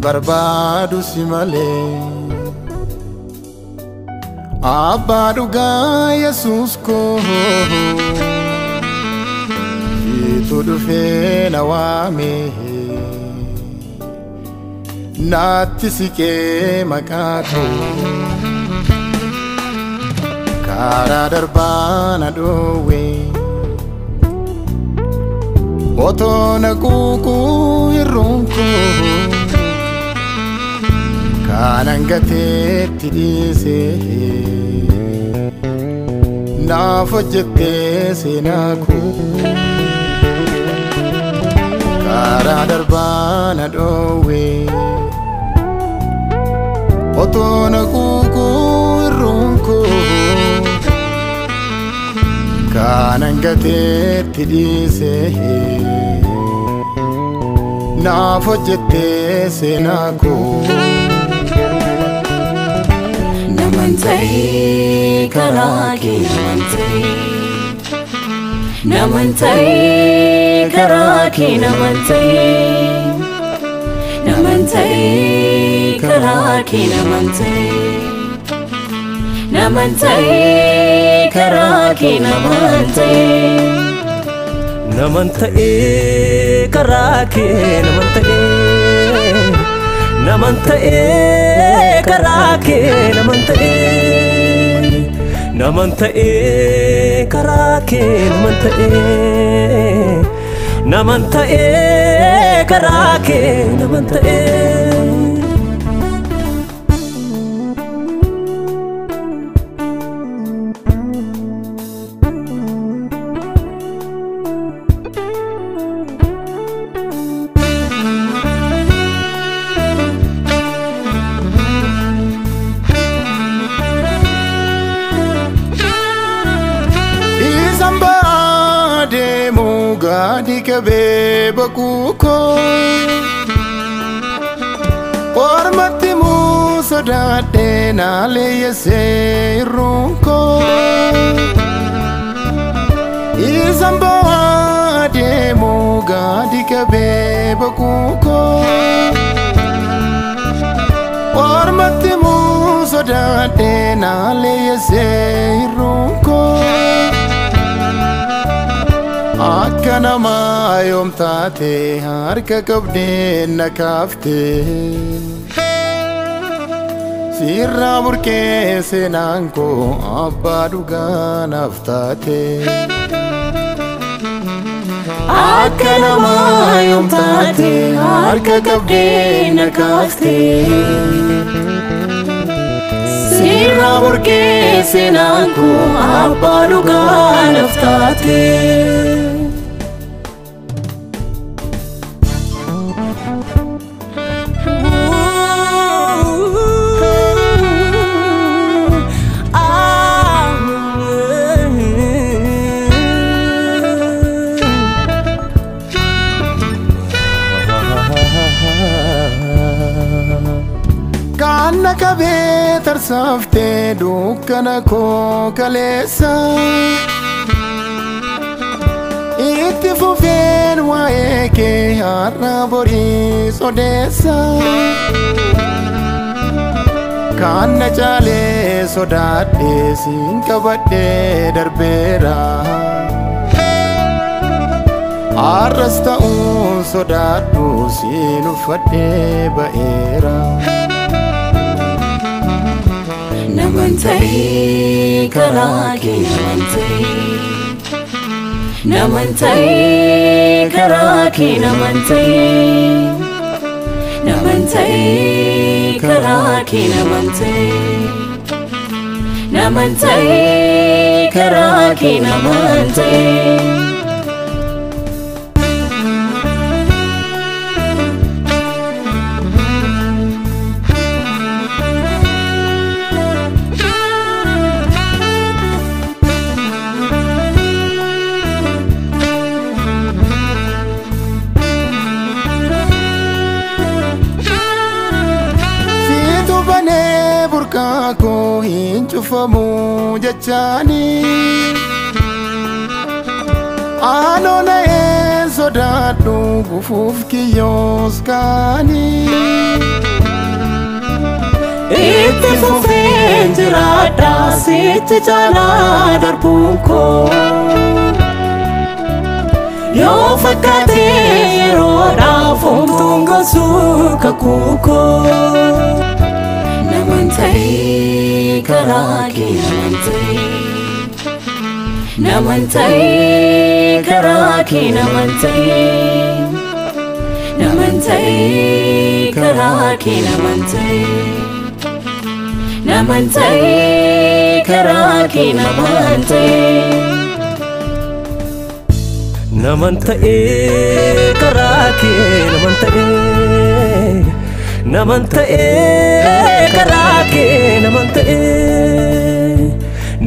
Barbaadu si malee Abbaa dhugaa Yesuus koo Siitu dhufee na waame Naatti siqee maqaa koo Karaa darbaa na dhoowwe Otoo na quuquu hir'uun koo Kanan gateetti dhiisee Naaf hojjettee seenaa koo Karaa darbaa na dhoowwe Otoo na quuquu hir'uun koo Kanan gateetti dhiisee Naaf hojjettee seenaa koo Naman ta'ee karaa kee naman ta'ee Naman ta'ee karaa kee naman ta'ee Naman ta'ee karaa kee naman ta'ee Naman ta'ee karaa kee naman ta'ee Naman ta'ee karaa kee naman ta'ee Naman ta'ee karaa kee naman ta'ee Naman ta'ee karaa kee naman ta'ee Naman ta'ee karaa kee naman ta'ee Gaadhi qabee boquu koo Ormatti muu sodaadhee naaleessee irruun koo Isaan ba'aa deemuu gaadhi qabee boquu koo Ormatti muu sodaadhee naaleessee irruun koo Akka namaa yoom taate harka qabdee na kaaftee Sirraa burqee seenaan koo abbaa dhugaa naaf taate Akka namaa yoom taate harka qabdee na kaaftee Sirraa burqee seenaan koo abbaa dhugaa naaf taate Kaanna qabee tarsaaftee dukkana koo kaleessa Itti fufeen waa'ee kee har'a borii sodeessa Kaanna caalee sodaadhee siin qabadhee darbeera Har'as ta'uun sodaadhu siin uffadhee ba'eera Naman ta'ee karaa kee naman ta'ee Naman ta'ee karaa kee naman ta'ee Naman ta'ee karaa kee naman ta'ee Naman ta'ee karaa kee naman ta'ee Burqaa koo hin cufamu jechaani Aanoo na'ee Sodaadhu gufuuf kiyyoos kaanii. Itti fufeen jiraadha sitti caalaa darbuun koo. Yoo fakkaate yeroodhaaf homtuun gosuu kakuu koo. Naman ta'ee karaa kee naman ta'ee. Naman ta'ee karaa kee naman ta'ee. Naman ta'ee karaa kee naman ta'ee. Naman ta'ee karaa kee naman ta'ee. Naman ta'ee karaa kee naman ta'ee. Naman ta'ee karaa kee naman ta'ee.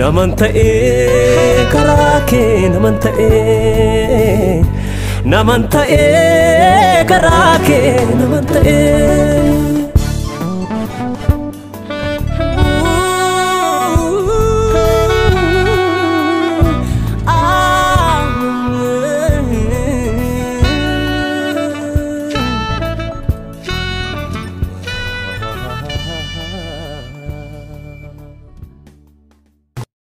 Naman ta'ee karaa kee naman ta'ee. Naman ta'ee karaa kee naman ta'ee.